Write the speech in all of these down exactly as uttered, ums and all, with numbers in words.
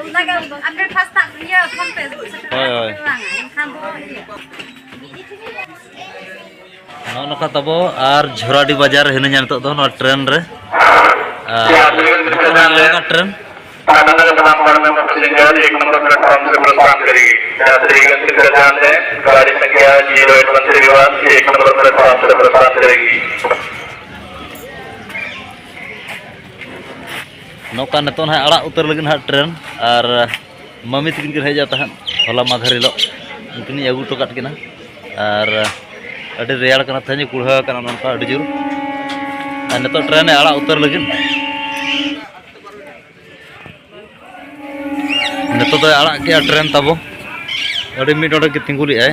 ᱚᱱᱟᱜᱮ ᱟᱯᱮ ᱯᱷᱟᱥᱴ ᱤᱭᱟᱹ ᱯᱷᱳᱱ ᱯᱮ ᱥᱮᱴᱮᱨ ᱦᱳᱭ, ᱦᱳᱭ᱾ ᱵᱟᱝ, ᱮᱱᱠᱷᱟᱱ ᱫᱚ ᱤᱭᱟᱹ᱾ ᱱᱚᱜᱼᱚ ᱱᱚᱝᱠᱟ ᱛᱟᱵᱚ, ᱟᱨ ᱡᱷᱚᱨᱟᱰᱤ ᱵᱟᱡᱟᱨ ᱨᱮ ᱦᱤᱱᱟᱹᱧᱟ ᱱᱤᱛᱚᱜ ᱫᱚ, ᱱᱚᱣᱟ ᱴᱨᱮᱱ ᱨᱮ᱾ ᱟᱨ ᱱᱤᱛᱚᱜ ᱱᱚᱜᱼᱚ ᱱᱚᱝᱠᱟ ᱴᱨᱮᱱ᱾ पैसेंजर एक नंबर प्लेटफॉर्म से प्रस्थान करेगी। यात्रीगण कृपया ध्यान दें, गाड़ी संख्या zero eight one three one एक नंबर प्लेटफॉर्म से प्रस्थान करेगी। ᱱᱚᱝᱠᱟ ᱱᱤᱛᱚᱜ ᱱᱟᱦᱟᱜ ᱟᱲᱟᱜ ᱩᱛᱟᱹᱨ ᱞᱟᱹᱜᱤᱫ ᱱᱟᱦᱟᱜ ᱴᱨᱮᱱ, ᱟᱨ ᱢᱟᱹᱢᱤ ᱛᱟᱹᱠᱤᱱ ᱠᱤᱱ ᱦᱮᱡ ᱟᱠᱟᱱ ᱛᱟᱦᱮᱸᱫ ᱦᱚᱞᱟ ᱢᱟᱫᱷᱮᱨ ᱦᱤᱞᱳᱜ, ᱩᱱᱠᱤᱱᱤᱧ ᱟᱹᱜᱩ ᱦᱚᱴᱚ ᱠᱟᱫ ᱠᱤᱱᱟ᱾ ᱟᱨ ᱟᱹᱰᱤ ᱨᱮᱭᱟᱲ ᱠᱟᱱᱟ, ᱛᱮᱦᱮᱧ ᱠᱩᱲᱦᱟᱹ ᱠᱟᱱᱟ ᱱᱚᱝᱠᱟ ᱟᱹᱰᱤ ᱡᱳᱨ᱾ ᱟᱨ ᱱᱤᱛᱚᱜ ᱴᱨᱮᱱ ᱮ ᱟᱲᱟᱜ ᱩᱛᱟᱹᱨ ᱞᱟᱹᱜᱤᱫ᱾ ᱱᱤᱛᱚᱜ ᱫᱚᱭ ᱟᱲᱟᱜ ᱠᱮᱜᱼᱟ ᱴᱨᱮᱱ ᱛᱟᱵᱚ᱾ ᱟᱹᱰᱤ ᱢᱤᱫ ᱰᱚᱸᱰᱮᱠ ᱜᱮ ᱛᱤᱸᱜᱩ ᱞᱮᱜᱼᱟᱭ᱾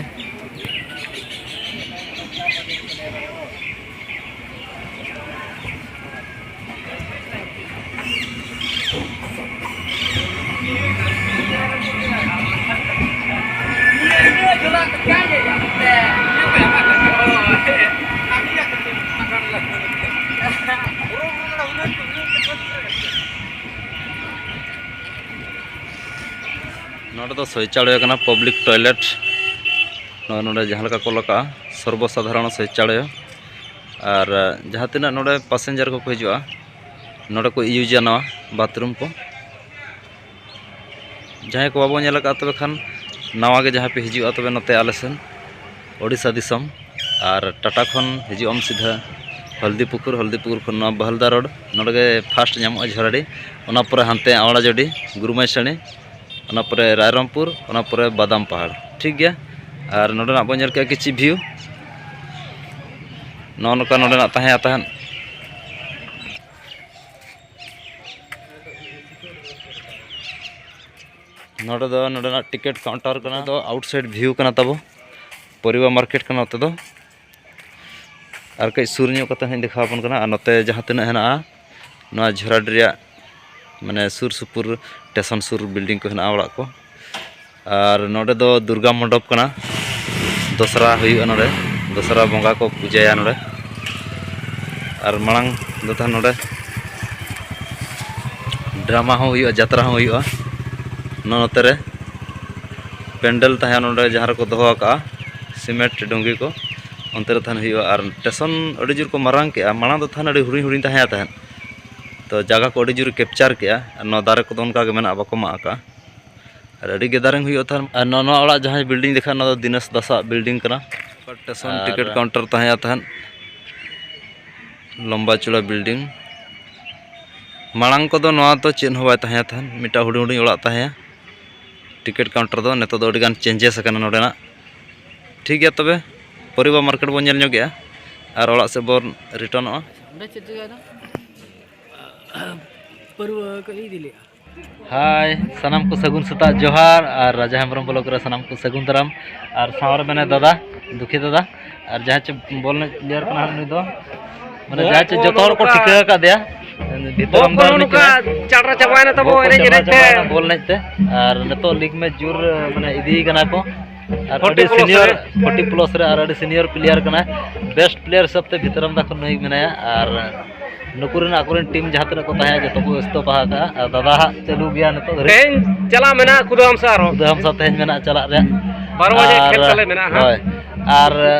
ᱱᱚᱰᱮ ᱫᱚ ᱥᱳᱭᱪᱟᱞᱚᱭ ᱠᱟᱱᱟ, ᱯᱟᱵᱽᱞᱤᱠ ᱴᱚᱭᱞᱮᱴ᱾ ᱱᱚᱜᱼᱚᱭ ᱱᱚᱰᱮ ᱡᱟᱦᱟᱸ ᱞᱮᱠᱟ ᱠᱚ ᱚᱞ ᱟᱠᱟᱜᱼᱟ, ᱥᱚᱨᱵᱚ ᱥᱟᱫᱷᱟᱨᱚᱱ ᱥᱳᱭᱪᱟᱞᱚᱭ᱾ ᱟᱨ ᱡᱟᱦᱟᱸ ᱛᱤᱱᱟᱹᱜ ᱱᱚᱰᱮ ᱯᱟᱥᱮᱧᱡᱟᱨ ᱠᱚᱠᱚ ᱦᱤᱡᱩᱜᱼᱟ, ᱱᱚᱰᱮ ᱠᱚ ᱤᱭᱩᱡᱟ ᱱᱚᱣᱟ ᱵᱟᱛᱷᱨᱩᱢ ᱠᱚ᱾ ᱡᱟᱦᱟᱸᱭ ᱠᱚ ᱵᱟᱵᱚ ᱧᱮᱞ ᱟᱠᱟᱫᱼᱟ, ᱛᱚᱵᱮ ᱠᱷᱟᱱ ᱱᱟᱣᱟ ᱜᱮ ᱡᱟᱦᱟᱸᱭ ᱯᱮ ᱦᱤᱡᱩᱜᱼᱟ, ᱛᱚᱵᱮ ᱱᱚᱛᱮ ᱟᱞᱮ ᱥᱮᱱ ᱳᱰᱤᱥᱟ ᱫᱤᱥᱚᱢ, ᱟᱨ ᱴᱟᱴᱟ ᱠᱷᱚᱱ ᱦᱤᱡᱩᱜ ᱟᱢ ᱥᱤᱫᱷᱟᱹ ᱦᱚᱞᱫᱤᱯᱩᱠᱩᱨ, ᱦᱚᱞᱫᱤᱯᱩᱠᱩᱨ ᱠᱷᱚᱱ ᱱᱚᱣᱟ ᱵᱟᱦᱟᱞᱫᱟ ᱨᱳᱰ, ᱱᱚᱰᱮ ᱜᱮ ᱯᱷᱟᱥᱴ ᱧᱟᱢᱚᱜᱼᱟ ᱡᱷᱚᱨᱟᱰᱤ, ᱚᱱᱟ ᱯᱚᱨᱮ ᱦᱟᱱᱛᱮ ᱟᱣᱲᱟᱡᱟᱹᱰᱤ, ᱜᱩᱨᱩᱢᱟᱭᱥᱟᱹᱲᱤ, ᱚᱱᱟ ᱯᱚᱨᱮ ᱨᱟᱭᱨᱚᱝᱯᱩᱨ, ᱚᱱᱟ ᱯᱚᱨᱮ ᱵᱟᱫᱟᱢ ᱯᱟᱦᱟᱲ᱾ ᱴᱷᱤᱠ ᱜᱮᱭᱟ, ᱟᱨ ᱱᱚᱰᱮᱱᱟᱜ ᱵᱚᱱ ᱧᱮᱞ ᱠᱮᱜᱼᱟ ᱠᱤᱪᱷᱤ ᱵᱷᱤᱭᱩ, ᱱᱚᱜᱼᱚ ᱱᱚᱝᱠᱟ ᱱᱚᱰᱮᱱᱟᱜ ᱛᱟᱦᱮᱸ ᱛᱟᱦᱮᱸᱫ᱾ ᱱᱚᱰᱮ ᱫᱚ ᱱᱚᱰᱮᱱᱟᱜ ᱴᱤᱠᱤᱴ ᱠᱟᱣᱩᱱᱴᱟᱨ ᱠᱟᱱᱟ, ᱫᱚ ᱟᱣᱩᱴᱥᱟᱭᱤᱰ ᱵᱷᱤᱭᱩ ᱠᱟᱱᱟ ᱛᱟᱵᱚ, ᱯᱚᱨᱤᱵᱟ ᱢᱟᱨᱠᱮᱴ ᱠᱟᱱᱟ ᱱᱚᱛᱮ ᱫᱚ᱾ ᱟᱨ ᱠᱟᱹᱡ ᱥᱩᱨ ᱧᱚᱜ ᱠᱟᱛᱮ ᱦᱟᱸᱜ ᱤᱧ ᱫᱮᱠᱷᱟᱣ ᱟᱵᱚᱱ ᱠᱟᱱᱟ᱾ ᱟᱨ ᱱᱚᱛᱮ ᱡᱟᱦᱟᱸ ᱛᱤᱱᱟᱹᱜ ᱦᱮᱱᱟᱜᱼᱟ, ᱱᱚᱣᱟ ᱡᱷᱚᱨᱟᱰᱤ ᱨᱮᱭᱟᱜ, ᱢᱟᱱᱮ, ᱥᱩᱨ ᱥᱩᱯᱩᱨ ᱥᱴᱮᱥᱚᱱ ᱥᱩᱨ ᱵᱤᱞᱰᱤᱝ ᱠᱚ ᱦᱮᱱᱟᱜᱼᱟ, ᱚᱲᱟᱜ ᱠᱚ᱾ ᱟᱨ ᱱᱚᱰᱮ ᱫᱚ ᱫᱩᱨᱜᱟ ᱢᱚᱱᱰᱚᱯ ᱠᱟᱱᱟ, ᱫᱚᱥᱨᱟ ᱦᱩᱭᱩᱜᱼᱟ ᱱᱚᱰᱮ, ᱫᱚᱥᱨᱟ ᱵᱚᱸᱜᱟ ᱠᱚ ᱯᱩᱡᱟᱹᱭᱟ ᱱᱚᱰᱮ᱾ ᱟᱨ ᱢᱟᱲᱟᱝ ᱫᱚ ᱛᱟᱦᱮᱱ ᱱᱚᱰᱮ ᱰᱨᱟᱢᱟ ᱦᱚᱸ ᱦᱩᱭᱩᱜᱼᱟ, ᱡᱟᱛᱨᱟ ᱦᱚᱸ ᱦᱩᱭᱩᱜᱼᱟ᱾ ᱱᱚ-, ᱱᱚᱛᱮ ᱨᱮ ᱯᱮᱱᱰᱮᱞ ᱛᱟᱦᱮᱸ, ᱱᱚᱰᱮ ᱡᱟᱦᱟᱸ ᱨᱮᱠᱚ ᱫᱚᱦᱚ ᱟᱠᱟᱜᱼᱟ ᱥᱤᱢᱮᱱᱴ ᱰᱩᱝᱜᱤ ᱠᱚ, ᱚᱱᱛᱮ ᱨᱮ ᱛᱟᱦᱮᱱ ᱦᱩᱭᱩᱜᱼᱟ᱾ ᱟᱨ ᱥᱴᱮᱥᱚᱱ ᱟᱹᱰᱤ ᱡᱳᱨ ᱠᱚ ᱢᱟᱨᱟᱝ ᱠᱮᱜᱼᱟ, ᱢᱟᱲᱟᱝ ᱫᱚ ᱛᱟᱦᱮᱱ ᱟᱹᱰᱤ ᱦᱩᱰᱤᱧ ᱦᱩᱰᱤᱧ ᱛᱟᱦᱮᱸ ᱛᱟᱦᱮᱸᱫ, ᱛᱚ ᱡᱟᱭᱜᱟ ᱠᱚ ᱟᱹᱰᱤ ᱡᱳᱨ ᱠᱮᱯᱪᱟᱨ ᱠᱮᱜᱼᱟ᱾ ᱟᱨ ᱱᱚᱣᱟ ᱫᱟᱨᱮ ᱠᱚᱫᱚ ᱚᱱᱠᱟ ᱜᱮ ᱢᱮᱱᱟᱜᱼᱟ, ᱵᱟᱠᱚ ᱢᱟᱜ ᱟᱠᱟᱜᱼᱟ᱾ ᱟᱨ ᱟᱹᱰᱤ ᱜᱮᱫᱟᱨᱤᱝ ᱦᱩᱭᱩᱜᱼᱟ ᱛᱟᱦᱮᱱ᱾ ᱟᱨ ᱱᱚᱣᱟ, ᱱᱚᱣᱟ ᱚᱲᱟᱜ ᱡᱟᱦᱟᱸᱭ ᱵᱤᱞᱰᱤᱝ ᱫᱮᱠᱷᱟᱜ, ᱱᱚᱣᱟ ᱫᱚ ᱫᱤᱱᱮᱥ ᱫᱟᱥᱟᱜ ᱵᱤᱞᱰᱤᱝ ᱠᱟᱱᱟ᱾ ᱥᱴᱮᱥᱚᱱ ᱟᱨ ᱴᱤᱠᱤᱴ ᱠᱟᱣᱩᱱᱴᱟᱨ ᱛᱟᱦᱮᱸ ᱛᱟᱦᱮᱸᱫ ᱞᱚᱢᱵᱟ ᱪᱚᱲᱟ ᱵᱤᱞᱰᱤᱝ᱾ ᱢᱟᱲᱟᱝ ᱠᱚᱫᱚ ᱱᱚᱣᱟ ᱫᱚ ᱪᱮᱫ ᱦᱚᱸ ᱵᱟᱭ ᱛᱟᱦᱮᱸ ᱛᱟᱦᱮᱸᱫ, ᱢᱤᱫᱴᱟᱝ ᱦᱩᱰᱤᱧ ᱦᱩᱰᱤᱧ ᱚᱲᱟᱜ ᱛᱟᱦᱮᱸᱭᱟ ᱴᱤᱠᱤᱴ ᱠᱟᱣᱩᱱᱴᱟᱨ ᱫᱚ᱾ ᱱᱤᱛᱚᱜ ᱫᱚ ᱟᱹᱰᱤᱜᱟᱱ ᱪᱮᱧᱡᱮᱥ ᱟᱠᱟᱱᱟ ᱱᱚᱰᱮᱱᱟᱜ᱾ ᱴᱷᱤᱠ ᱜᱮᱭᱟ, ᱛᱚᱵᱮ ᱯᱚᱨᱤᱵᱟ ᱢᱟᱨᱠᱮᱴ ᱵᱚᱱ ᱧᱮᱞ ᱧᱚᱜᱮᱜᱼᱟ ᱟᱨ ᱚᱲᱟᱜ ᱥᱮᱫ ᱵᱚᱱ ᱨᱤᱴᱟᱨᱱᱚᱜᱼᱟ᱾ ᱚᱸᱰᱮ ᱪᱮᱫ ᱪᱤᱠᱟᱹᱭᱮᱱᱟ? ᱯᱟᱹᱨᱣᱟᱹ ᱠᱚ ᱤᱫᱤ ᱞᱮᱫᱼᱟ᱾ ᱦᱟᱭ, ᱥᱟᱱᱟᱢ ᱠᱚ ᱥᱟᱹᱜᱩᱱ ᱥᱮᱛᱟᱜ ᱡᱚᱦᱟᱨ, ᱟᱨ ᱨᱟᱡᱟ ᱦᱮᱢᱵᱨᱚᱢ ᱵᱞᱚᱜ ᱨᱮ ᱥᱟᱱᱟᱢ ᱠᱚ ᱥᱟᱹᱜᱩᱱ ᱫᱟᱨᱟᱢ᱾ ᱟᱨ ᱥᱟᱶ ᱨᱮ ᱢᱮᱱᱟᱭ ᱫᱟᱫᱟ, ᱫᱩᱠᱷᱤ ᱫᱟᱫᱟ, ᱟᱨ ᱡᱟᱦᱟᱸᱭ ᱪᱮ ᱵᱚᱞ ᱮᱱᱮᱡ ᱯᱞᱮᱭᱟᱨ ᱠᱟᱱᱟ ᱩᱱᱤ ᱫᱚ, ᱢᱟᱱᱮ ᱵᱚᱦᱚᱜ ᱡᱟᱦᱟᱸᱭ ᱪᱮ ᱠᱚ ᱡᱚᱛᱚ ᱦᱚᱲ ᱠᱚ ᱱᱚᱝᱠᱟ, ᱴᱷᱤᱠᱟᱹ ᱟᱠᱟᱫᱮᱭᱟ, ᱵᱷᱤᱛᱚᱨ ᱵᱚᱦᱚᱜ ᱠᱚ ᱟᱢᱫᱟ ᱱᱚᱜᱼᱚ ᱩᱱᱤ ᱱᱚᱝᱠᱟ ᱠᱟᱱᱟᱭ᱾ ᱪᱟᱴᱨᱟ ᱪᱟᱵᱟᱭᱮᱱᱟ ᱛᱟᱵᱚ ᱵᱚᱦᱚᱜ ᱠᱚ ᱮᱱᱮᱡ ᱪᱟᱵᱟ ᱮᱱᱮᱡ ᱛᱮ᱾ ᱪᱟᱵᱟᱭᱮᱱᱟ ᱵᱚᱞ ᱮᱱᱮᱡ ᱛᱮ, ᱟᱨ ᱱᱤᱛᱚᱜ ᱞᱤᱜᱽ ᱢᱮᱪ ᱡᱳᱨ, ᱢᱟᱱᱮ ᱤᱫᱤᱭ ᱠᱟᱱᱟ ᱠᱚ᱾ ᱟᱨ ᱯᱷᱳᱨᱴᱤ ᱟᱹᱰᱤ ᱯᱞᱟᱥ ᱥᱤᱱᱤᱭᱚᱨ, ᱨᱮ᱾ ᱯᱷᱳᱨᱴᱤ ᱯᱞᱟᱥ ᱨᱮ ᱟᱨ ᱟᱹᱰᱤ ᱥᱤᱱᱤᱭᱚᱨ ᱯᱞᱮᱭᱟᱨ ᱠᱟᱱᱟᱭ, ᱵᱮᱥᱴ ᱯᱞᱮᱭᱟᱨ ᱦᱤᱥᱟᱹᱵ ᱛᱮ ᱵᱷᱤᱛᱨᱟᱢᱫᱟ ᱠᱷᱚᱱ ᱱᱩᱭ ᱢᱮᱱᱟᱭᱟ᱾ ᱟᱨ ᱱᱩᱠᱩ ᱨᱮᱱ ᱟᱠᱚᱨᱮᱱ ᱴᱤᱢ ᱡᱟᱦᱟᱸ ᱛᱤᱱᱟᱹᱜ ᱠᱚ ᱛᱟᱦᱮᱸᱭᱟ, ᱡᱚᱛᱚ ᱠᱚ ᱤᱥᱛᱚᱯᱷᱟ ᱟᱠᱟᱫᱼᱟ᱾ ᱟᱨ ᱫᱟᱫᱟ ᱦᱟᱸᱜ ᱪᱟᱹᱞᱩ ᱜᱮᱭᱟ ᱱᱤᱛᱚᱜ ᱫᱷᱟᱹᱨᱤᱡ᱾ ᱛᱮᱦᱮᱧ ᱪᱟᱞᱟᱜ ᱢᱮᱱᱟᱜᱼᱟ ᱠᱩᱫᱟᱹᱢ ᱥᱮ ᱟᱨᱦᱚᱸ? ᱠᱩᱫᱟᱹᱢ ᱥᱮ ᱛᱮᱦᱮᱧ ᱢᱮᱱᱟᱜᱼᱟ ᱪᱟᱞᱟᱜ ᱨᱮᱭᱟᱜ᱾ ᱵᱟᱨᱚ ᱵᱟᱡᱮ ᱟᱨ, ᱠᱷᱮᱞ ᱛᱟᱞᱮ ᱢᱮᱱᱟᱜᱼᱟ ᱦᱟᱸᱜ᱾ ᱦᱳᱭ, ᱟᱨ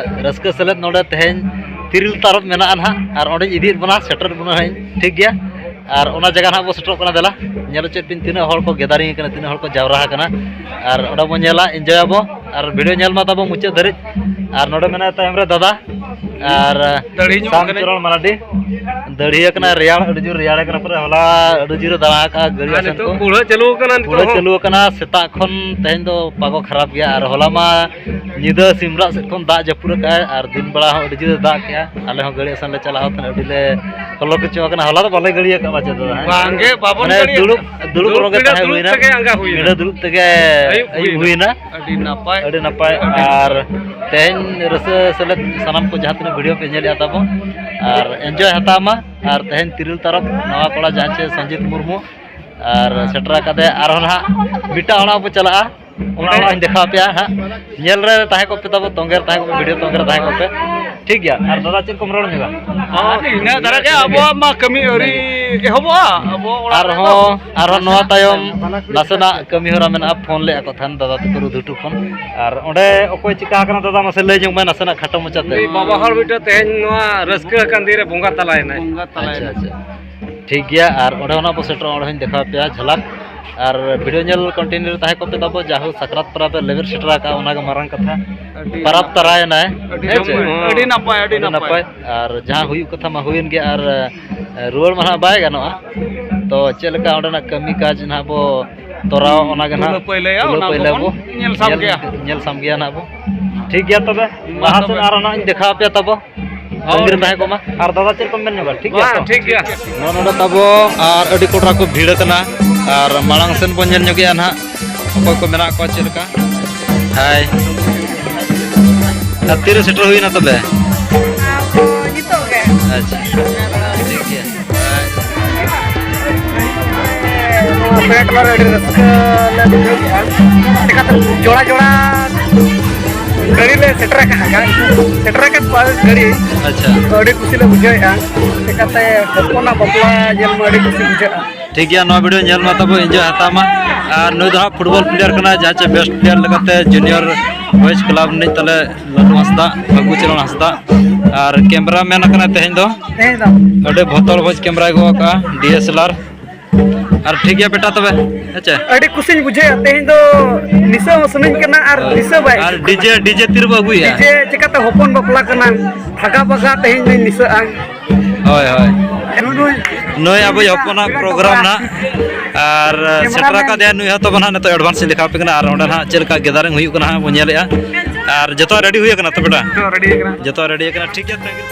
ᱨᱟᱹᱥᱠᱟᱹ ᱥᱮᱞᱮᱫ ᱱᱚᱰᱮ ᱛᱮᱦᱮᱧ ᱛᱤᱨᱤᱞ ᱛᱟᱨᱚᱵ ᱢᱮᱱᱟᱜᱼᱟ ᱱᱟᱦᱟᱜ, ᱟᱨ ᱚᱸᱰᱮᱧ ᱤᱫᱤᱭᱮᱫ ᱵᱚᱱᱟ, ᱥᱮᱴᱮᱨᱮᱫ ᱵᱚᱱᱟ ᱦᱟᱸᱜ, ᱴᱷᱤᱠ ᱜᱮᱭᱟ᱾ ᱟᱨ ᱚᱱᱟ ᱡᱟᱭᱜᱟ ᱱᱟᱦᱟᱜ ᱵᱚᱱ ᱥᱮᱴᱮᱨᱚᱜ ᱠᱟᱱᱟ᱾ ᱫᱮᱞᱟ, ᱧᱮᱞ ᱦᱚᱪᱚᱭᱮᱫ ᱯᱮᱭᱟᱹᱧ ᱛᱤᱱᱟᱹᱜ ᱦᱚᱲ ᱠᱚ ᱜᱮᱫᱟᱨᱤᱝ ᱟᱠᱟᱱᱟ, ᱛᱤᱱᱟᱹᱜ ᱦᱚᱲ ᱠᱚ ᱡᱟᱣᱨᱟ ᱟᱠᱟᱱᱟ᱾ ᱟᱨ ᱚᱸᱰᱮ ᱵᱚᱱ ᱧᱮᱞᱟ, ᱤᱱᱡᱚᱭ ᱟᱵᱚ, ᱟᱨ ᱵᱷᱤᱰᱤᱭᱳ ᱧᱮᱞ ᱢᱟ ᱛᱟᱵᱚ ᱢᱩᱪᱟᱹᱫ ᱫᱷᱟᱹᱨᱤᱡ᱾ ᱟᱨ ᱱᱚᱰᱮ ᱢᱮᱱᱟᱭᱟ ᱛᱟᱭᱚᱢ ᱨᱮ ᱫᱟᱫᱟ, ᱟᱨ ᱫᱟᱲᱦᱤ ᱧᱚᱜ ᱥᱟᱢ ᱠᱟᱹᱱᱟᱹᱧ᱾ ᱪᱚᱨᱚᱱ ᱢᱟᱨᱟᱰᱤ᱾ ᱫᱟᱲᱦᱤ ᱟᱠᱟᱱᱟ, ᱨᱮᱭᱟᱲ, ᱟᱹᱰᱤ ᱡᱳᱨ ᱨᱮᱭᱟᱲ ᱠᱟᱱᱟ ᱯᱩᱨᱟᱹ᱾ ᱦᱚᱞᱟ ᱟᱹᱰᱤ ᱡᱳᱨᱮ ᱫᱟᱬᱟ ᱟᱠᱟᱫᱼᱟ ᱜᱟᱹᱲᱤ ᱟᱨ ᱟᱥᱮᱱ ᱱᱤᱛᱚᱜ ᱠᱚ᱾ ᱠᱩᱲᱦᱟᱹ ᱪᱟᱹᱞᱩ ᱟᱠᱟᱱᱟ ᱱᱤᱛᱚᱜ ᱠᱩᱲᱦᱟᱹ ᱦᱚᱸ᱾ ᱪᱟᱹᱞᱩ ᱟᱠᱟᱱᱟ, ᱥᱮᱛᱟᱜ ᱠᱷᱚᱱ ᱛᱮᱦᱮᱧ ᱫᱚ ᱯᱟᱜᱚ ᱠᱷᱟᱨᱟᱯ ᱜᱮᱭᱟ᱾ ᱟᱨ ᱦᱚᱞᱟ ᱢᱟ ᱧᱤᱫᱟᱹ ᱥᱤᱢᱨᱟᱜ ᱥᱮᱫ ᱠᱷᱚᱱ ᱫᱟᱜ ᱡᱟᱹᱯᱩᱫ ᱟᱠᱟᱫᱼᱟᱭ, ᱟᱨ ᱫᱤᱱ ᱵᱮᱲᱟ ᱦᱚᱸ ᱟᱹᱰᱤ ᱡᱳᱨᱮ ᱫᱟᱜ ᱠᱮᱜᱼᱟ᱾ ᱟᱞᱮ ᱦᱚᱸ ᱜᱟᱹᱲᱤ ᱟᱥᱮᱱ ᱞᱮ ᱪᱟᱞᱟᱣ ᱠᱟᱱᱟ, ᱟᱹᱰᱤ ᱞᱮ ᱦᱚᱞᱚ ᱠᱚᱪᱚ ᱟᱠᱟᱱᱟ᱾ ᱦᱚᱞᱟ ᱫᱚ ᱵᱟᱞᱮ ᱜᱟᱹᱲᱤᱭᱟᱹ ᱟᱠᱟᱫᱼᱟ ᱯᱟᱪᱮ ᱫᱚ, ᱦᱮᱸ? ᱵᱟᱝᱜᱮ, ᱵᱟᱵᱚᱱ ᱢᱟᱱᱮ ᱜᱟᱹᱲᱤᱭᱟᱹ ᱫᱩᱲᱩᱵ, ᱟᱠᱟᱫᱼᱟ᱾ ᱫᱩᱲᱩᱵ ᱫᱩᱲᱩᱵ ᱨᱚᱝᱜᱮ ᱯᱤᱸᱰᱟᱹ ᱛᱟᱦᱮᱸ ᱫᱩᱲᱩᱵ ᱦᱩᱭᱱᱟ᱾ ᱛᱮᱜᱮ ᱟᱸᱜᱟ ᱦᱩᱭᱱᱟ᱾ ᱯᱤᱸᱰᱟᱹ ᱫᱩᱲᱩᱵ ᱛᱮᱜᱮ ᱟᱹᱭᱩᱵ ᱟᱹᱭᱩᱵ ᱦᱩᱭᱱᱟ᱾ ᱦᱩᱭᱱᱟ᱾ ᱟᱹᱰᱤ ᱱᱟᱯᱟᱭ᱾ ᱟᱹᱰᱤ ᱱᱟᱯᱟᱭ᱾ ᱟᱨ ᱛᱮᱦᱮᱧ ᱨᱟᱹᱥᱠᱟᱹ ᱥᱮᱞᱮᱫ ᱥᱟᱱᱟᱢ ᱠᱚ ᱡᱟᱦᱟᱸ ᱛᱤᱱᱟᱹᱜ ᱵᱷᱤᱰᱤᱭᱳ ᱯᱮ ᱧᱮᱞᱮᱫᱼᱟ ᱛᱟᱵᱚᱱ, ᱟᱨ ᱮᱱᱡᱚᱭ ᱦᱟᱛᱟᱣ ᱢᱟ᱾ ᱟᱨ ᱛᱮᱦᱮᱧ ᱛᱤᱨᱤᱞ ᱛᱟᱨᱚᱵ ᱱᱟᱣᱟ ᱠᱚᱲᱟ ᱡᱟᱦᱟᱸ ᱪᱮ ᱥᱚᱧᱡᱤᱛ ᱢᱩᱨᱢᱩ, ᱟᱨ ᱥᱮᱴᱮᱨ ᱟᱠᱟᱫᱮ ᱟᱨᱦᱚᱸ ᱱᱟᱦᱟᱜ ᱢᱤᱫᱴᱟᱝ ᱚᱲᱟᱜ ᱵᱚ ᱪᱟᱞᱟᱜᱼᱟ᱾ ᱚᱱᱟ ᱚᱲᱟᱜ ᱤᱧ ᱫᱮᱠᱷᱟᱣ ᱟᱯᱮᱭᱟ ᱦᱟᱸᱜ᱾ ᱧᱮᱞ ᱨᱮ ᱛᱟᱦᱮᱸ ᱠᱚᱜ ᱯᱮ ᱛᱟᱵᱚ, ᱛᱚᱸᱜᱮ ᱨᱮ ᱛᱟᱦᱮᱸ ᱠᱚᱜ ᱯᱮ, video ᱛᱚᱸᱜᱮ ᱨᱮ ᱛᱟᱦᱮᱸ ᱠᱚᱜ ᱯᱮ᱾ ᱴᱷᱤᱠ ᱜᱮᱭᱟ᱾ ᱟᱨ ᱫᱟᱫᱟ, ᱪᱮᱫ ᱠᱚᱢ ᱨᱚᱲ ᱧᱚᱜᱟ? ᱦᱚᱸ, ᱤᱱᱟᱹ ᱫᱷᱟᱨᱟ ᱜᱮ, ᱟᱵᱚᱣᱟᱜ ᱢᱟ ᱠᱟᱹᱢᱤ ᱟᱹᱣᱨᱤ ᱮᱦᱚᱵᱚᱜᱼᱟ᱾ ᱟᱵᱚ ᱚᱲᱟᱜ ᱨᱮᱫᱚ ᱟᱨᱦᱚᱸ, ᱟᱨᱦᱚᱸ ᱱᱚᱣᱟ ᱛᱟᱭᱚᱢ ᱱᱟᱥᱮᱱᱟᱜ ᱠᱟᱹᱢᱤ ᱦᱚᱨᱟ ᱢᱮᱱᱟᱜᱼᱟ, ᱯᱷᱳᱱ ᱞᱮᱫᱼᱟ ᱠᱚ ᱛᱟᱦᱮᱱ ᱫᱟᱫᱟ ᱛᱟᱠᱚ ᱨᱩᱫᱷᱩᱴᱩ ᱠᱷᱚᱱ᱾ ᱟᱨ ᱚᱸᱰᱮ ᱚᱠᱚᱭ ᱪᱤᱠᱟ ᱟᱠᱟᱱᱟ ᱫᱟᱫᱟ, ᱢᱟᱥᱮ ᱞᱟᱹᱭ ᱧᱚᱜ ᱢᱮ ᱱᱟᱥᱮᱱᱟᱜ ᱠᱷᱟᱴᱚ ᱢᱟᱪᱷᱟᱛᱮ᱾ ᱩᱱᱤ ᱵᱟᱵᱟ ᱦᱚᱲ ᱢᱤᱫᱴᱮᱱ ᱛᱮᱦᱮᱧ ᱱᱚᱣᱟ ᱨᱟᱹᱥᱠᱟᱹ ᱟᱠᱟᱱ ᱫᱤᱱ ᱨᱮ ᱵᱚᱸᱜᱟ ᱛᱟᱞᱟᱭᱮᱱᱟᱭ᱾ ᱵᱚᱸᱜᱟ ᱛᱟᱞᱟᱭᱮᱱᱟᱭ᱾ ᱟᱪᱪᱷᱟ, ᱟᱪᱪᱷᱟ᱾ ᱴᱷᱤᱠ ᱜᱮᱭᱟ, ᱟᱨ ᱚᱸᱰᱮ ᱠᱷᱚᱱᱟᱜ ᱵᱚ ᱥᱮᱴᱮᱨᱚᱜᱼᱟ, ᱚᱸᱰᱮ ᱦᱚᱸᱧ ᱫᱮᱠᱷᱟᱣ ᱟᱯᱮᱭᱟ ᱡᱷᱟᱞᱟᱠ᱾ ᱟᱨ video ᱧᱮᱞ continue ᱨᱮ ᱛᱟᱦᱮᱸ ᱠᱚᱜ ᱯᱮ ᱛᱟᱵᱚ, ᱡᱟᱦᱳᱠ ᱥᱟᱠᱨᱟᱛ ᱯᱚᱨᱚᱵᱽ ᱨᱮ ᱞᱮᱵᱮᱫ ᱥᱮᱴᱮᱨ ᱟᱠᱟᱫᱼᱟ, ᱚᱱᱟ ᱜᱮ ᱢᱟᱨᱟᱝ ᱠᱟᱛᱷᱟ᱾ ᱟᱹᱰᱤ ᱯᱟᱨᱟᱵᱽ ᱛᱟᱨᱟᱭᱮᱱᱟᱭ, ᱟᱹᱰᱤ ᱦᱮᱸ ᱪᱮ? ᱡᱚᱢ-, ᱟᱹᱰᱤ ᱱᱟᱯᱟᱭ, ᱟᱹᱰᱤ ᱟᱹᱰᱤ ᱱᱟᱯᱟᱭ᱾ ᱱᱟᱯᱟᱭ᱾ ᱟᱨ ᱡᱟᱦᱟᱸ ᱦᱩᱭᱩᱜ ᱠᱟᱛᱷᱟ ᱢᱟ ᱦᱩᱭᱮᱱ ᱜᱮ, ᱟᱨ, ᱮ, ᱨᱩᱣᱟᱹᱲ ᱢᱟ ᱱᱟᱦᱟᱜ ᱵᱟᱭ ᱜᱟᱱᱚᱜᱼᱟ᱾ ᱛᱚ ᱪᱮᱫ ᱞᱮᱠᱟ ᱚᱸᱰᱮᱱᱟᱜ ᱠᱟᱹᱢᱤ ᱠᱟᱡᱽ ᱱᱟᱦᱟᱜ ᱵᱚ ᱛᱚᱨᱟᱣᱟ, ᱚᱱᱟ ᱜᱮ ᱱᱟᱦᱟᱜ ᱛᱩᱞᱟᱹ ᱯᱟᱹᱭᱞᱟᱹᱭᱟ, ᱛᱩᱞᱟᱹ ᱚᱱᱟ ᱯᱟᱹᱭᱞᱟᱹ ᱠᱚᱵᱚᱱ ᱵᱚ ᱧᱮᱞ ᱥᱟᱢ ᱧᱮᱞ, ᱜᱮᱭᱟ᱾ ᱧᱮᱞ ᱥᱟᱢ ᱜᱮᱭᱟ ᱱᱟᱦᱟᱜ ᱵᱚ᱾ ᱴᱷᱤᱠ ᱜᱮᱭᱟ ᱛᱚᱵᱮ, ᱢᱟ ᱞᱟᱦᱟ ᱥᱮᱫ ᱛᱚᱵᱮ᱾ ᱟᱨᱚ ᱱᱟᱦᱟᱜ ᱤᱧ ᱫᱮᱠᱷᱟᱣ ᱟᱯᱮᱭᱟ ᱛᱟᱵᱚ᱾ ᱛᱟᱺᱜᱤ ᱨᱮ ᱛᱟᱦᱮᱸ ᱠᱚᱜ ᱢᱟ᱾ ᱟᱨ ᱫᱟᱫᱟ, ᱪᱮᱫ ᱠᱚᱢ ᱢᱮᱱ ᱧᱚᱜᱟ? ᱴᱷᱤᱠ ᱜᱮᱭᱟ ᱵᱟᱝ, ᱛᱚ? ᱴᱷᱤᱠ ᱜᱮᱭᱟ᱾ ᱱᱚᱜᱼᱚ ᱱᱚᱰᱮ ᱛᱟᱵᱚ ᱟᱨ ᱟᱹᱰᱤ ᱠᱚᱴᱨᱟ ᱠᱚ ᱵᱷᱤᱲ ᱟᱠᱟᱱᱟ᱾ ᱟᱨ ᱢᱟᱲᱟᱝ ᱥᱮᱱ ᱵᱚᱱ ᱧᱮᱞ ᱧᱚᱜᱮᱜᱼᱟ ᱱᱟᱦᱟᱜ, ᱚᱠᱚᱭ ᱠᱚ ᱢᱮᱱᱟᱜ ᱠᱚᱣᱟ, ᱪᱮᱫ ᱞᱮᱠᱟ? ᱦᱟᱭ᱾ ᱟᱨ ᱛᱤᱨᱮ ᱥᱮᱴᱮᱨ ᱦᱩᱭᱱᱟ ᱛᱚᱵᱮ? ᱱᱤᱛᱚᱜ ᱜᱮ᱾ ᱟᱪᱪᱷᱟ, ᱴᱷᱤᱠ ᱜᱮᱭᱟ᱾ ᱱᱚᱣᱟ ᱯᱮᱲᱟ ᱴᱚᱞᱟ ᱨᱮ ᱟᱹᱰᱤ ᱨᱟᱹᱥᱠᱟᱹ ᱞᱮ ᱵᱩᱡᱷᱟᱹᱣ ᱠᱮᱫᱼᱟ᱾ ᱪᱮᱠᱟᱛᱮ ᱡᱚᱲᱟ ᱡᱚᱲᱟ ᱜᱟᱹᱰᱤ ᱞᱮ ᱥᱮᱴᱮᱨ ᱟᱠᱟᱫᱼᱟ, ᱥᱮᱴᱮᱨ ᱟᱠᱟᱫ ᱠᱚᱣᱟ ᱜᱟᱹᱰᱤ᱾ ᱟᱪᱪᱷᱟ᱾ ᱛᱚ, ᱟᱹᱰᱤ ᱠᱩᱥᱤ ᱞᱮ ᱵᱩᱡᱷᱟᱹᱣᱮᱫᱼᱟ᱾ ᱪᱮᱠᱟᱛᱮ ᱦᱚᱯᱚᱱᱟᱜ ᱵᱟᱯᱞᱟ ᱧᱮᱞ ᱢᱟ ᱟᱹᱰᱤ ᱠᱩᱥᱤ ᱵᱩᱡᱷᱟᱹᱜᱼᱟ᱾ ᱴᱷᱤᱠ ᱜᱮᱭᱟ, ᱱᱚᱣᱟ video ᱧᱮᱞ ᱢᱟ ᱛᱟᱵᱚ, enjoy ᱦᱟᱛᱟᱣ ᱢᱟ᱾ ᱟᱨ ᱱᱩᱭ ᱫᱚ ᱦᱟᱸᱜ football player ᱠᱟᱱᱟᱭ, ᱡᱟᱦᱟᱸ ᱪᱮ best player ᱞᱮᱠᱟᱛᱮ junior boys club ᱨᱤᱱᱤᱡ ᱛᱟᱞᱮ ᱞᱟᱹᱴᱩ ᱦᱟᱸᱥᱫᱟ, ᱵᱷᱟᱹᱜᱩ ᱪᱚᱨᱚᱱ ᱦᱟᱸᱥᱫᱟ᱾ ᱟᱨ camera man ᱠᱟᱱᱟᱭ ᱛᱮᱦᱮᱧ ᱫᱚ᱾ ᱛᱮᱦᱮᱧ ᱫᱚ᱾ ᱟᱹᱰᱤ ᱵᱷᱚᱛᱚᱲ ᱵᱷᱚᱡᱽ camera ᱟᱹᱜᱩ ᱟᱠᱟᱫᱼᱟ, D S L R᱾ ᱟᱨ ᱴᱷᱤᱠ ᱜᱮᱭᱟ ᱵᱮᱴᱟ ᱛᱚᱵᱮ, ᱦᱮᱸ ᱪᱮ? ᱟᱹᱰᱤ ᱠᱩᱥᱤᱧ ᱵᱩᱡᱷᱟᱹᱣᱮᱫᱼᱟ, ᱛᱮᱦᱮᱧ ᱫᱚ ᱱᱤᱥᱟᱹ ᱦᱚᱸ ᱥᱟᱱᱟᱧ ᱠᱟᱱᱟ ᱟᱨ ᱫᱤᱥᱟᱹ ᱵᱟᱭ ᱟᱨ ᱦᱤᱡᱩᱜ ᱠᱟᱱᱟ᱾ DJ, DJ ᱛᱤᱨᱮᱵᱚ ᱟᱹᱜᱩᱭᱟ? DJ ᱪᱮᱠᱟᱛᱮ ᱦᱚᱯᱚᱱ ᱵᱟᱯᱞᱟ ᱠᱟᱱᱟ, ᱛᱷᱟᱠᱟ ᱯᱟᱠᱟ ᱛᱮᱦᱮᱧ ᱫᱚᱧ ᱱᱤᱥᱟᱹᱜᱼᱟ᱾ ᱦᱳᱭ, ᱦᱳᱭ᱾ ᱱᱩᱭ, ᱱᱩᱭ ᱟᱵᱚᱭᱤᱡ ᱦᱚᱯᱚᱱᱟᱜ ᱯᱮᱲᱟ program ᱠᱚᱲᱟ᱾ ᱱᱟᱜ, ᱟᱨ ᱥᱮᱴᱮᱨ ᱟᱠᱟᱫᱮᱭᱟ ᱱᱩᱭ ᱦᱚᱸ᱾ ᱛᱚᱵᱮ ᱱᱟᱦᱟᱜ ᱱᱤᱛᱚᱜ advance ᱤᱧ ᱫᱮᱠᱷᱟᱣ ᱟᱯᱮ ᱠᱟᱱᱟ, ᱟᱨ ᱚᱸᱰᱮ ᱱᱟᱦᱟᱜ ᱪᱮᱫ ᱞᱮᱠᱟ gathering ᱦᱩᱭᱩᱜ ᱠᱟᱱᱟ ᱦᱟᱸᱜ ᱵᱚᱱ ᱧᱮᱞᱮᱜᱼᱟ᱾ ᱟᱨ ᱡᱚᱛᱚᱣᱟᱜ ready ᱦᱩᱭ ᱟᱠᱟᱱᱟ ᱛᱚ ᱵᱮᱴᱟ? ᱡᱚᱛᱚ ready ᱟᱠᱟᱱᱟ᱾ ᱡᱚᱛᱚᱣᱟᱜ ready ᱟᱠᱟᱱᱟ, ᱴᱷᱤᱠ ᱜᱮᱭᱟ, thank you᱾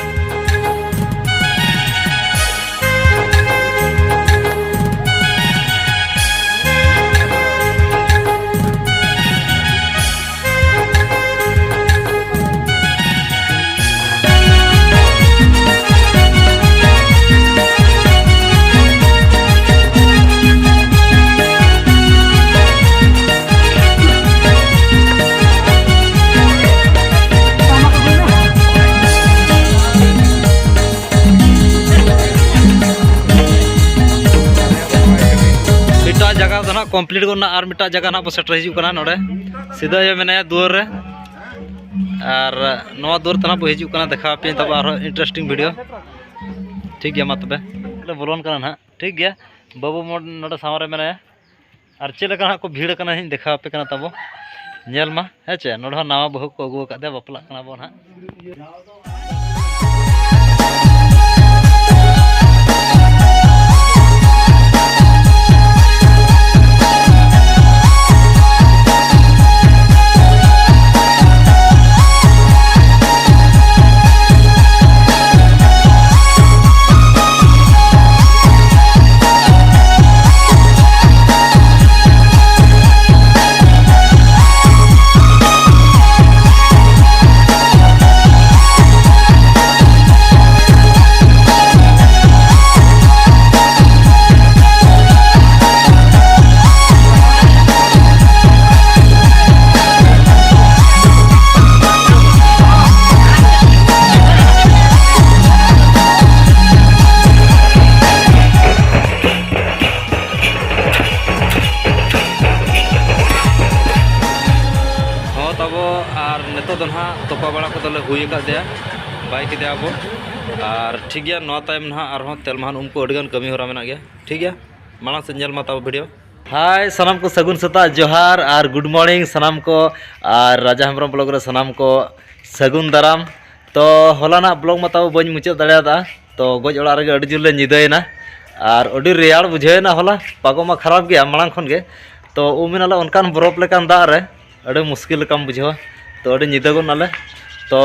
ᱠᱚᱢᱯᱞᱤᱴ ᱜᱚᱫ ᱮᱱᱟ, ᱟᱨ ᱢᱤᱫᱴᱟᱝ ᱡᱟᱭᱜᱟ ᱱᱟᱦᱟᱜ ᱵᱚ ᱥᱮᱴᱮᱨ ᱦᱤᱡᱩᱜ ᱠᱟᱱᱟ ᱱᱚᱰᱮ᱾ ᱥᱤᱫᱟᱹ ᱟᱭᱳ ᱢᱮᱱᱟᱭᱟ ᱫᱩᱣᱟᱹᱨ ᱨᱮ, ᱟᱨ ᱱᱚᱣᱟ ᱫᱩᱣᱟᱹᱨ ᱛᱮ ᱱᱟᱦᱟᱜ ᱵᱚ ᱦᱤᱡᱩᱜ ᱠᱟᱱᱟ, ᱫᱮᱠᱷᱟᱣ ᱟᱯᱮᱭᱟᱹᱧ ᱛᱟᱵᱚ ᱟᱨᱦᱚᱸ ᱤᱱᱴᱟᱨᱮᱥᱴᱤᱝ ᱵᱷᱤᱰᱤᱭᱳ᱾ ᱴᱷᱤᱠ ᱜᱮᱭᱟ, ᱢᱟ ᱛᱚᱵᱮ ᱞᱮ ᱵᱚᱞᱚᱱ ᱠᱟᱱᱟ ᱱᱟᱦᱟᱜ᱾ ᱴᱷᱤᱠ ᱜᱮᱭᱟ, ᱵᱟᱹᱵᱩ ᱢᱳᱲ ᱱᱚᱰᱮ ᱥᱟᱶ ᱨᱮ ᱢᱮᱱᱟᱭᱟ᱾ ᱟᱨ ᱪᱮᱫ ᱞᱮᱠᱟ ᱱᱟᱦᱟᱜ ᱠᱚ ᱵᱷᱤᱲ ᱟᱠᱟᱱᱟ, ᱤᱧ ᱫᱮᱠᱷᱟᱣ ᱟᱯᱮ ᱠᱟᱱᱟ ᱛᱟᱵᱚ, ᱧᱮᱞ ᱢᱟ, ᱦᱮᱸ ᱪᱮ? ᱱᱚᱰᱮ ᱦᱚᱸ ᱱᱟᱣᱟ ᱵᱟᱹᱦᱩ ᱠᱚ ᱟᱹᱜᱩ ᱟᱠᱟᱫᱮᱭᱟ, ᱵᱟᱯᱞᱟᱜ ᱠᱟᱱᱟ ᱵᱚᱱ ᱦᱟᱸᱜ᱾ ᱦᱚᱸ ᱛᱟᱵᱚ, ᱟᱨ ᱱᱤᱛᱚᱜ ᱫᱚ ᱱᱟᱦᱟᱜ ᱛᱚᱯᱟ ᱵᱟᱲᱟ ᱠᱚᱫᱚ ᱞᱮ ᱦᱩᱭ ᱟᱠᱟᱫ ᱜᱮᱭᱟ, ᱵᱟᱭ ᱠᱮᱫᱮᱭᱟ ᱵᱚ᱾ ᱟᱨ ᱴᱷᱤᱠ ᱜᱮᱭᱟ, ᱱᱚᱣᱟ ᱛᱟᱭᱚᱢ ᱱᱟᱦᱟᱜ ᱟᱨᱦᱚᱸ ᱛᱮᱞᱢᱟᱦᱟᱱ ᱩᱢ ᱠᱚ ᱟᱹᱰᱤᱜᱟᱱ ᱠᱟᱹᱢᱤ ᱦᱚᱨᱟ ᱢᱮᱱᱟᱜ ᱜᱮᱭᱟ᱾ ᱴᱷᱤᱠ ᱜᱮᱭᱟ, ᱢᱟᱲᱟᱝ ᱥᱮᱫ ᱧᱮᱞ ᱢᱟ ᱛᱟᱵᱚ ᱵᱷᱤᱰᱤᱭᱳ᱾ ᱦᱟᱭ ᱥᱟᱱᱟᱢ ᱠᱚ, ᱥᱟᱹᱜᱩᱱ ᱥᱮᱛᱟᱜ ᱡᱚᱦᱟᱨ ᱟᱨ ᱜᱩᱰ ᱢᱚᱨᱱᱤᱝ ᱥᱟᱱᱟᱢ ᱠᱚ, ᱟᱨ ᱨᱟᱡᱟ ᱦᱮᱢᱵᱨᱚᱢ ᱵᱞᱚᱜ ᱨᱮ ᱥᱟᱱᱟᱢ ᱠᱚ ᱥᱟᱹᱜᱩᱱ ᱫᱟᱨᱟᱢ᱾ ᱛᱚ ᱦᱚᱞᱟᱱᱟᱜ ᱵᱞᱚᱜ ᱢᱟ ᱛᱟᱵᱚ ᱵᱟᱹᱧ ᱢᱩᱪᱟᱹᱫ ᱫᱟᱲᱮᱭᱟᱫᱟ, ᱛᱚ ᱜᱚᱡ ᱚᱲᱟᱜ ᱨᱮᱜᱮ ᱟᱹᱰᱤ ᱡᱳᱨ ᱞᱮ ᱧᱤᱫᱟᱹᱭᱮᱱᱟ ᱟᱨ ᱟᱹᱰᱤ ᱨᱮᱭᱟᱲ ᱵᱩᱡᱷᱟᱹᱣᱮᱱᱟ᱾ ᱦᱚᱞᱟ ᱯᱟᱜᱚ ᱢᱟ ᱠᱷᱟᱨᱟᱯ ᱜᱮᱭᱟ ᱢᱟᱲᱟᱝ ᱠᱷᱚᱱ ᱜᱮ, ᱛᱚ ᱩᱢ ᱮᱱᱟᱞᱮ ᱚᱱᱠᱟᱱ ᱵᱚᱨᱚᱯ ᱞᱮᱠᱟᱱ ᱫᱟᱜ ᱨᱮ, ᱟᱹᱰᱤ ᱢᱩᱥᱠᱤᱞ ᱞᱮᱠᱟᱢ ᱵᱩᱡᱷᱟᱹᱣᱟ, ᱛᱚ ᱟᱹᱰᱤ ᱧᱤᱫᱟᱹ ᱜᱚᱫ ᱱᱟᱞᱮ᱾ ᱛᱚ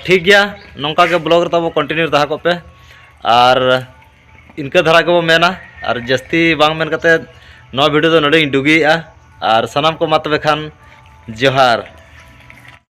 ᱴᱷᱤᱠ ᱜᱮᱭᱟ, ᱱᱚᱝᱠᱟ ᱜᱮ ᱵᱞᱚᱜ ᱨᱮ ᱛᱟᱵᱚ ᱠᱚᱱᱴᱤᱱᱤᱭᱩ ᱛᱟᱦᱮᱸ ᱠᱚᱜ ᱯᱮ, ᱟᱨ ᱤᱱᱠᱟᱹ ᱫᱷᱟᱨᱟ ᱜᱮᱵᱚ ᱢᱮᱱᱟ, ᱟᱨ ᱡᱟᱹᱥᱛᱤ ᱵᱟᱝ ᱢᱮᱱ ᱠᱟᱛᱮ ᱱᱚᱣᱟ ᱵᱷᱤᱰᱤᱭᱳ ᱫᱚ ᱱᱚᱰᱮᱧ ᱰᱩᱜᱤᱭᱮᱫᱼᱟ᱾ ᱟᱨ ᱥᱟᱱᱟᱢ ᱠᱚ ᱢᱟ ᱛᱚᱵᱮ ᱠᱷᱟᱱ ᱡᱚᱦᱟᱨ᱾